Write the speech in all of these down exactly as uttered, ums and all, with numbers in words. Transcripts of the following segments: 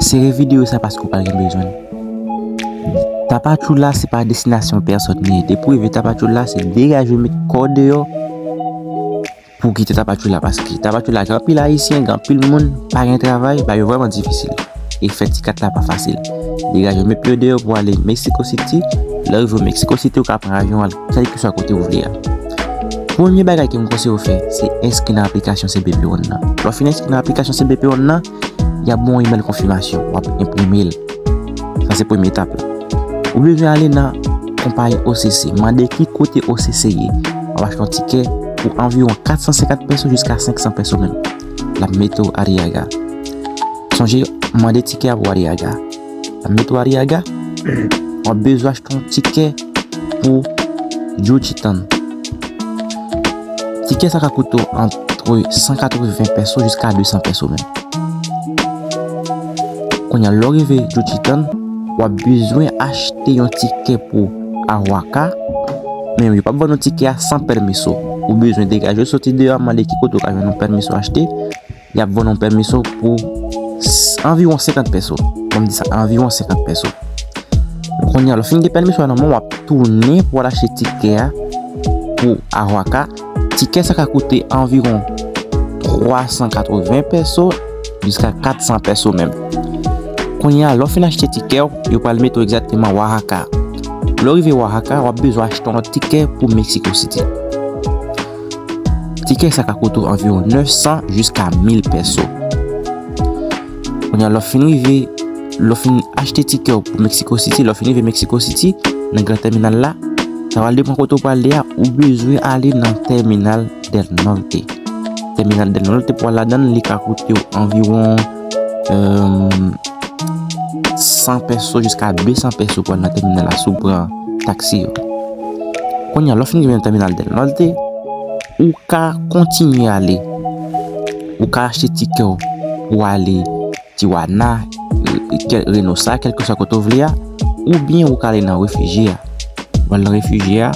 Sere videyo sa paske w pral gen bezwen l. Tapachula se pa destinasyon pèsòn li ye. Depi w rive Tapachula, se degaje w met kò w deyò pou w kite Tapachula, paske Tapachula gen anpil Ayisyen, gen anpil moun, pa gen travay, bagay yo vrèman difisil. E fè ti kat la pa fasil. Degaje w met pye w deyò pou w ale Mexico City. Lè w rive Mexico City, w ka pran avyon al kèlkeswa kote w vle a. Premye bagay ke m konseye w fè, se enskri nan aplikasyon C B P One nan. Lè w fin enskri nan aplikasyon C B P One nan, y ap ba w yon imèl konfimasyon, w ap enprime l. Sa se premye etap la. Ou bezwen ale nan konpayi O C C, mande ki kote O C C ye. W ap achte yon tikè pou anviwon kat san senkant pèso jiska senk san pèso menm. L ap mete w Arriaga. Sonje, mande tikè a pou Arriaga. L ap mete w Arriaga. W ap bezwen achte yon tikè pou Juchitán. Tikè sa ka koute w ant san katreven pèso jiska de san pèso menm. Kounye a, lè w rive Juchitán, w ap bezwen achte yon tikè pou Ahuacá, men yo p ap vann w tikè a san pèmiso. Ou bezwen degaje w soti deyò a, mande ki kote w ka jwenn yon pèmiso achte. Y ap vann w pèmiso pou s- anviwon senkant pèso. Ban m di sa, anviwon senkant pèso. Kounye a, lè w fin gen pèmiso a nan men w, w ap tounen pou w al achte tikè a pou Ahuacá. Tikè sa ka koute anviwon twa san katreven pèso jiska kat san pèso menm. Kounye a, lè w fin achte tikè w, yo pral mete w egzakteman Oaxaca. Lè w rive Oaxaca, w ap bezwen achte yon lòt tikè pou Mexico City. Tikè sa ka koute w anviwon nèf san jiska mil pèso. Kounye a, lè w fin rive, lè w fin achte tikè w pou Mexico City, lè w fin rive Mexico City, nan gran tèminal la, sa pral depann kote w pral de a, ou bezwen ale nan Terminal del Norte. Terminal del Norte pou al ladan l, li ka koute w anviwon, euh, san pèso jiska de san pèso pou al nan tèminal la si w pran taksi yo. Kounye a, lè w fin rive nan Terminal del Norte, ou ka kontinye ale. Ou ka achte tikè w pou ale Tijuana, Re- Reynosa, kèlkeswa kote w vle a, oubyen ou ka ale nan refijye a. Ou al nan refijye a,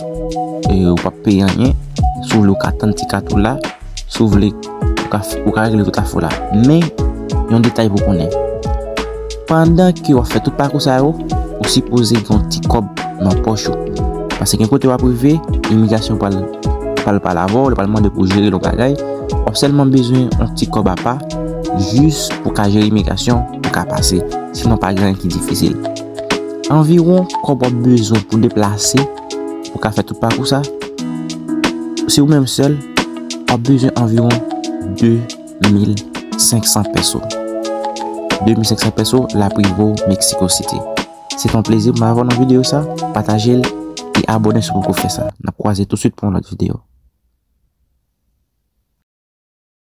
e, ou p ap peye anyen. Si w vle, ou ka tann ti kat ou la. Si w vle, ou ka, ou ka regle tout afè w la. Men, yon detay pou konnen. Pandan ke w ap fè tout pakou sa yo, ou sipoze gen yon ti kòb nan pòch ou. Paske gen kote w ap rive, imigrasyon pral, pral pale avè w, li pral mande pou w jere yon bagay. W ap sèlman bezwen yon ti kòb apa, jis pou ka jere imigrasyon, pou ka pase. Sinon, pa gen anyen ki difisil. Anviwon kòb w ap bezwen pou deplase, pou ka fè tout pakou sa, si ou menm sèl, w ap bezwen anviwon de mil senk san pèso. De mil senk san pèso l ap rive w Mexico City. Se t yon plezi pou m avè w nan videyo sa. Pataje l e abòne si w poko fè sa. N ap kwaze tousuit pou yon lòt videyo.